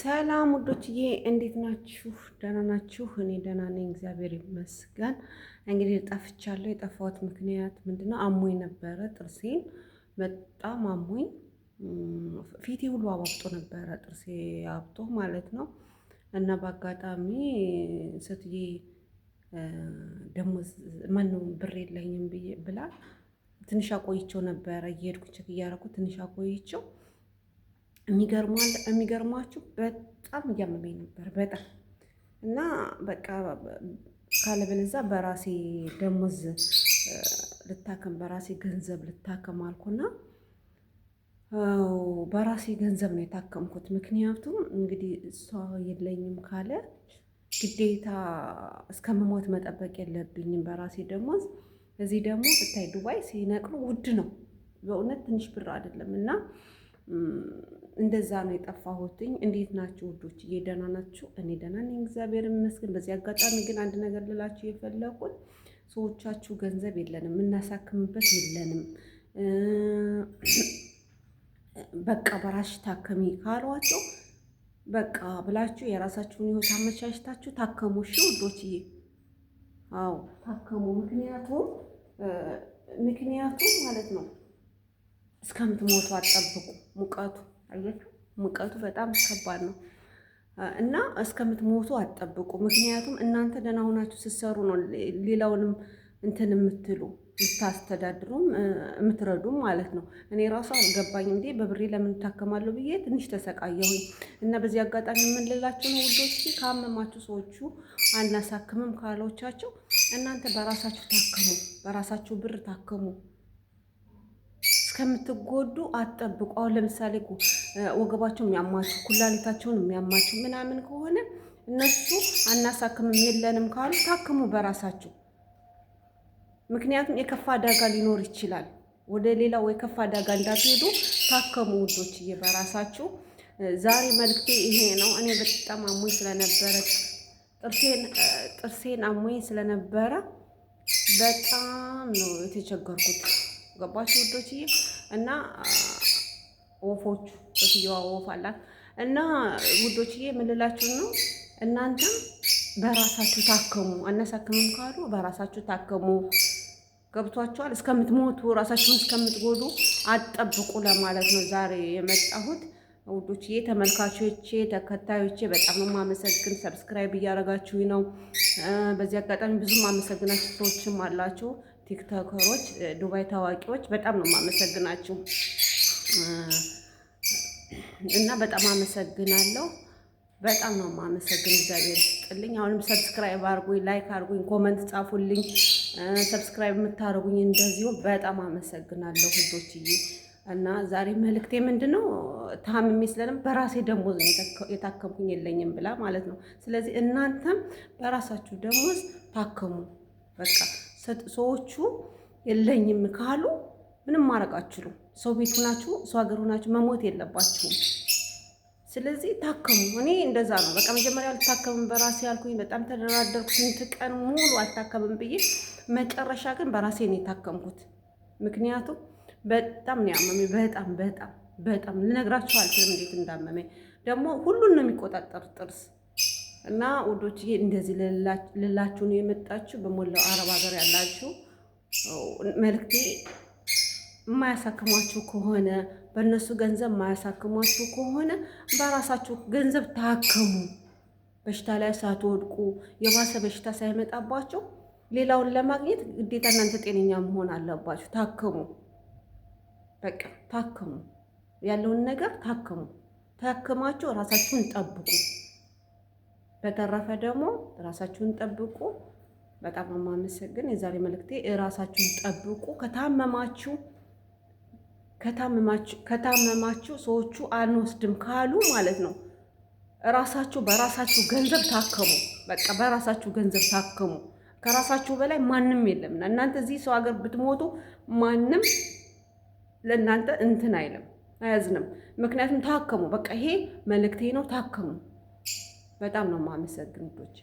ሰላም ውዶችዬ እንዴት ናችሁ? ደህና ናችሁ? እኔ ደህና ነኝ፣ እግዚአብሔር ይመስገን። እንግዲህ ጠፍቻለሁ። የጠፋሁት ምክንያት ምንድነው? አሞኝ ነበረ። ጥርሴን በጣም አሞኝ ፊቴ ሁሉ አባብጦ ነበረ፣ ጥርሴ አብጦ ማለት ነው። እና በአጋጣሚ ሴትዬ ደሞዝ ማነው ብር የለኝም ብዬ ብላ ትንሽ አቆይቼው ነበረ፣ እየሄድኩ check እያደረኩ ትንሽ አቆይቼው የሚገርማችሁ በጣም እያመመኝ ነበር በጣም። እና በቃ ካለበለዚያ በራሴ ደሞዝ ልታከም፣ በራሴ ገንዘብ ልታከም አልኩና በራሴ ገንዘብ ነው የታከምኩት። ምክንያቱም እንግዲህ እሷ የለኝም ካለ ግዴታ እስከምሞት መጠበቅ የለብኝም በራሴ ደሞዝ። እዚህ ደግሞ ብታይ ዱባይ ሲነቅሉ ውድ ነው በእውነት፣ ትንሽ ብር አይደለም። እና እንደዛ ነው የጠፋሁትኝ። እንዴት ናችሁ ውዶች? ደህና ናችሁ? እኔ ደህና ነኝ፣ እግዚአብሔር ይመስገን። በዚህ አጋጣሚ ግን አንድ ነገር ልላችሁ የፈለኩት ሰዎቻችሁ ገንዘብ የለንም፣ የምናሳክምበት የለንም፣ በቃ በራሽ ታከሚ ካሏቸው በቃ ብላችሁ የራሳችሁን ህይወት አመቻችታችሁ ታከሙ። እሺ ውዶችዬ፣ አዎ ታከሙ። ምክንያቱም ማለት ነው እስከምትሞቱ አትጠብቁ። ሙቀቱ አያችሁ፣ ሙቀቱ በጣም ከባድ ነው እና እስከምትሞቱ አትጠብቁ። ምክንያቱም እናንተ ደህና ሆናችሁ ስትሰሩ ነው ሌላውንም እንትን የምትሉ፣ የምታስተዳድሩም የምትረዱም ማለት ነው። እኔ ራሱ አልገባኝ እንዴ በብሬ ለምን እታከማለሁ ብዬ ትንሽ ተሰቃየሁኝ። እና በዚህ አጋጣሚ የምንልላችሁ ነው ውዶች፣ ካመማችሁ ሰዎቹ አናሳክምም ካሎቻቸው እናንተ በራሳችሁ ታከሙ፣ በራሳችሁ ብር ታከሙ። እስከምትጎዱ አትጠብቁ። አሁን ለምሳሌ ወገባቸው የሚያማችሁ፣ ኩላሊታቸውን የሚያማችሁ ምናምን ከሆነ እነሱ አናሳክምም የለንም ካሉ ታክሙ በራሳችሁ። ምክንያቱም የከፋ አደጋ ሊኖር ይችላል። ወደ ሌላው የከፋ አደጋ እንዳትሄዱ ታከሙ ውዶችዬ በራሳችሁ። ዛሬ መልክቴ ይሄ ነው። እኔ በጣም አሞኝ ስለነበረ፣ ጥርሴን አሞኝ ስለነበረ በጣም ነው የተቸገርኩት። ገባችሁ ውዶችዬ? እና ወፎቹ ሴትየዋ ወፍ አላት። እና ውዶችዬ የምልላችሁ ነው፣ እናንተም በራሳችሁ ታከሙ። አናሳክምም ካሉ በራሳችሁ ታከሙ። ገብቷችኋል? እስከምትሞቱ ራሳችሁን እስከምትጎዱ አትጠብቁ ለማለት ነው ዛሬ የመጣሁት ውዶችዬ። ተመልካቾቼ፣ ተከታዮቼ በጣም ነው የማመሰግን። Subscribe እያደረጋችሁ ነው። በዚህ አጋጣሚ ብዙ ማመሰግናችሁ ሰዎችም አላችሁ፣ ቲክቶከሮች፣ ዱባይ ታዋቂዎች በጣም ነው የማመሰግናችሁ እና በጣም አመሰግናለሁ። በጣም ነው የማመሰግን። እግዚአብሔር ይስጥልኝ። አሁንም subscribe አድርጉኝ፣ like አድርጉኝ፣ comment ጻፉልኝ። Subscribe የምታደርጉኝ እንደዚሁ በጣም አመሰግናለሁ ውዶችዬ። እና ዛሬ መልእክቴ ምንድን ነው? ታምሜ ስለንም በራሴ ደሞዝ ነው የታከምኩኝ፣ የለኝም ብላ ማለት ነው። ስለዚህ እናንተም በራሳችሁ ደሞዝ ታከሙ። በቃ ሰዎቹ የለኝም ካሉ ምንም ማድረግ አትችሉም። ሰው ቤት ሆናችሁ፣ ሰው ሀገር ሆናችሁ መሞት የለባችሁም። ስለዚህ ታከሙ። እኔ እንደዛ ነው። በቃ መጀመሪያ አልታከምም በራሴ ያልኩኝ፣ በጣም ተደራደርኩ። ስንት ቀን ሙሉ አልታከምም ብዬ መጨረሻ ግን በራሴ ነው የታከምኩት። ምክንያቱም በጣም ነው ያመመኝ። በጣም በጣም በጣም ልነግራችሁ አልችልም እንዴት እንዳመመኝ። ደግሞ ሁሉን ነው የሚቆጣጠር ጥርስ። እና ውዶችዬ እንደዚህ ልላችሁ ነው የመጣችሁ። በሞላው አረብ ሀገር ያላችሁ መልክቴ የማያሳክሟችሁ ከሆነ፣ በእነሱ ገንዘብ የማያሳክሟችሁ ከሆነ በራሳችሁ ገንዘብ ታከሙ። በሽታ ላይ ሳትወድቁ፣ የባሰ በሽታ ሳይመጣባችሁ ሌላውን ለማግኘት ግዴታ እናንተ ጤነኛ መሆን አለባችሁ። ታከሙ፣ በቃ ታከሙ፣ ያለውን ነገር ታከሙ። ታክማችሁ ራሳችሁን ጠብቁ። በተረፈ ደግሞ ራሳችሁን ጠብቁ። በጣም የማመሰግን የዛሬ መልእክቴ ራሳችሁን ጠብቁ። ከታመማችሁ ሰዎቹ አንወስድም ካሉ ማለት ነው ራሳችሁ በራሳችሁ ገንዘብ ታከሙ። በቃ በራሳችሁ ገንዘብ ታከሙ። ከራሳችሁ በላይ ማንም የለምና እናንተ እዚህ ሰው ሀገር ብትሞቱ ማንም ለእናንተ እንትን አይልም፣ አያዝንም። ምክንያቱም ታከሙ። በቃ ይሄ መልእክቴ ነው። ታከሙ። በጣም ነው የማመሰግን ውዶቼ።